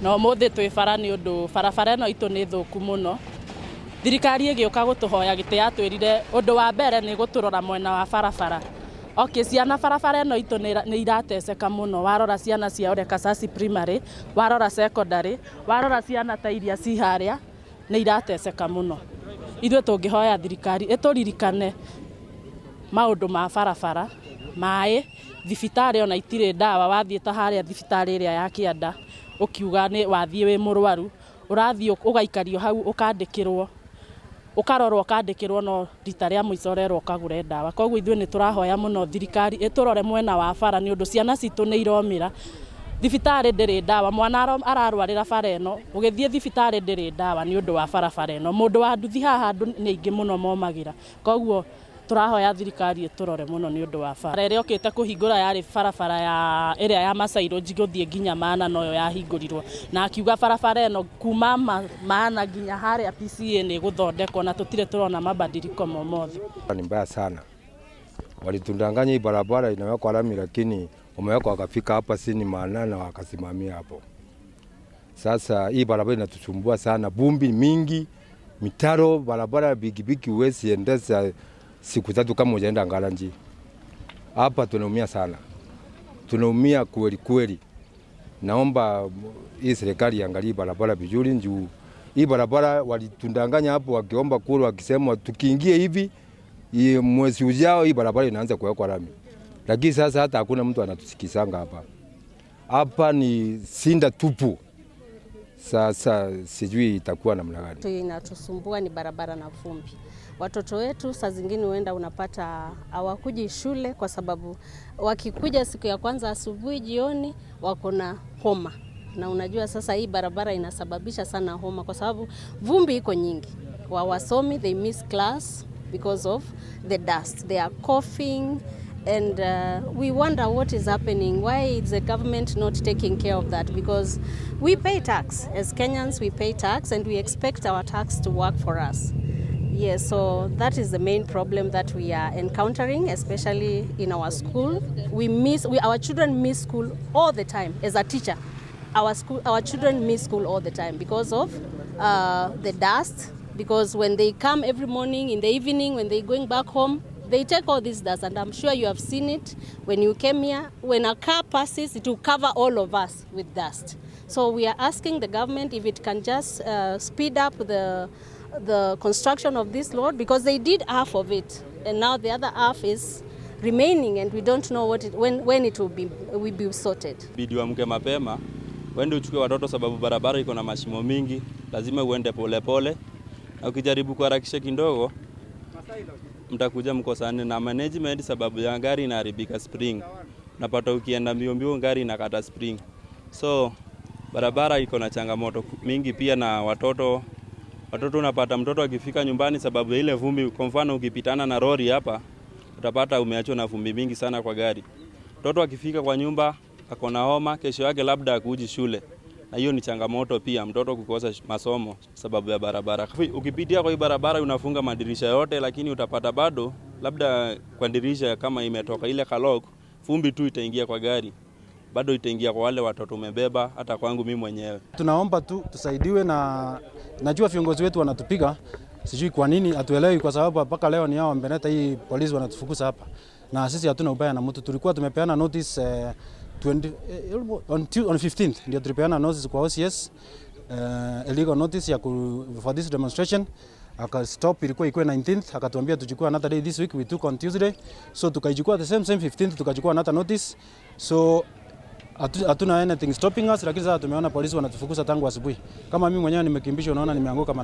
Na ũmũthĩ twĩ bara nĩ ũndũ barabara ĩno itũ nĩ thũku mũno. Thirikari ĩgĩũka gũtũhoya gĩtĩ yatwĩrire ũndũ wa mbere nĩ gũtũrora mwena wa barabara. Okay, ciana barabara ĩno itũ nĩ irateceka mũno. Warora ciana cia Ole Kasasi Primary, warora secondary, warora ciana ta iria ci harĩa nĩ irateceka mũno. Ithuĩ tũngĩhoya thirikari ĩtũririkane maũndũ ma barabara, maĩ, thibitarĩ ona itirĩ ndawa. Wathiĩ ta harĩa thibitarĩ ĩrĩa ya kĩanda ũkiuga nĩ wathiĩ wĩ mũrwaru, ũrathiĩ ũgaikario hau ũkandĩkĩrwo, ũkarorwo ũkandĩkĩrwo, no rita rĩa mũico ũrerwo ũkagũre ndawa. Koguo ithuĩ nĩ tũrahoya mũno thirikari ĩtũrore mwena wa bara nĩ ũndũ ciana citũ nĩ iromĩra. Thibitarĩ ndĩrĩ ndawa, mwana ararwarĩra bara ĩno, ũgĩthiĩ thibitarĩ ndĩrĩ ndawa nĩ ũndũ wa barabara ĩno. Mũndũ wa nduthi haha andũ nĩ aingĩ mũno momagĩra. Koguo tũrahoya thirikari ĩtũrore mũno nĩ ũndũ wa bara ĩrĩa ũkĩte kũhingũra. Yarĩ barabara ya ĩrĩa ya Masairũnji gũthiĩ nginya Maana noyo yahingũrirwo, na akiuga barabara ĩno kuma Maana nginya harĩa PCA nĩ ĩgũthondekwo, na tũtirĩ tũrona mabadiliko momothe. Ni mbaya sana. Walitudanganya hii barabara inawekwa lami, lakini wamewekwa wakafika hapa sini Maana na wakasimamia hapo. Sasa hii barabara inatusumbua sana, vumbi mingi, mitaro, barabara pikipiki huwezi endesha siku 3 kama hujaenda Ngaranji. Hapa tunaumia sana, tunaumia kweli kweli. Naomba hii serikali iangalie barabara vizuri, juu hii barabara walitudanganya hapo wakiomba kura, wakisema tukiingia hivi hii mwezi ujao hii barabara inaanza kuwekwa lami, lakini sasa hata hakuna mtu anatusikizanga hapa. Hapa ni shida tupu. Sasa sijui itakuwa namna gani. Inatusumbua ni barabara na vumbi. Watoto wetu saa zingine huenda unapata hawakuji shule kwa sababu wakikuja siku ya kwanza asubuhi, jioni wako na homa, na unajua sasa hii barabara inasababisha sana homa kwa sababu vumbi iko nyingi. Wasomi they miss class because of the dust. They are coughing and we wonder what is happening. Why is the government not taking care of that? Because we pay tax. As Kenyans, we pay tax and we expect our tax to work for us. Yes, so that is the main problem that we are encountering, especially in our school. Our children miss school all the time. As a teacher, our children miss school all the time because of the dust. Because when they come every morning, in the evening, when they're going back home, they take all this dust, and I'm sure you have seen it when you came here. When a car passes, it will cover all of us with dust. So we are asking the government if it can just speed up the construction of this road, because they did half of it and now the other half is remaining and we don't know when it will be sorted. Bidi uamke mapema uende uchukue watoto, sababu barabara iko na mashimo mingi, lazima uende polepole, na ukijaribu kuharakisha kidogo mtakuja mkosane na management, sababu ya gari inaharibika spring. Unapata ukienda mbio mbio gari inakata spring, so barabara iko na changamoto mingi pia na watoto. Unapata mtoto akifika nyumbani sababu ya ile vumbi. Kwa mfano ukipitana na lori hapa utapata umeachwa na vumbi mingi sana kwa gari. Mtoto akifika kwa nyumba ako na homa, kesho yake labda akuji shule, na hiyo ni changamoto pia, mtoto kukosa masomo sababu ya barabara. Ukipitia kwa hii barabara unafunga madirisha yote, lakini utapata bado labda kwa dirisha kama imetoka ile kalock, vumbi tu itaingia kwa gari, bado itaingia kwa wale watoto umebeba, hata kwangu mimi mwenyewe. Tunaomba tu tusaidiwe, na najua viongozi wetu wanatupiga, sijui kwa nini, hatuelewi, kwa sababu mpaka leo ni hao wameleta hii polisi wanatufukuza hapa, na sisi hatuna ubaya na mtu. Tulikuwa tumepeana notice 20, on 15th ndio tulipeana notice kwa OCS, illegal notice ya for this demonstration aka stop. Ilikuwa ikuwe 19th, akatuambia tuchukue another day this week. We took on Tuesday, so tukaichukua the same same 15th, tukachukua another notice, so hatuna anything stopping us, lakini sasa tumeona polisi wanatufukuza tangu asubuhi. Kama mimi mwenyewe nimekimbishwa, unaona nimeanguka mara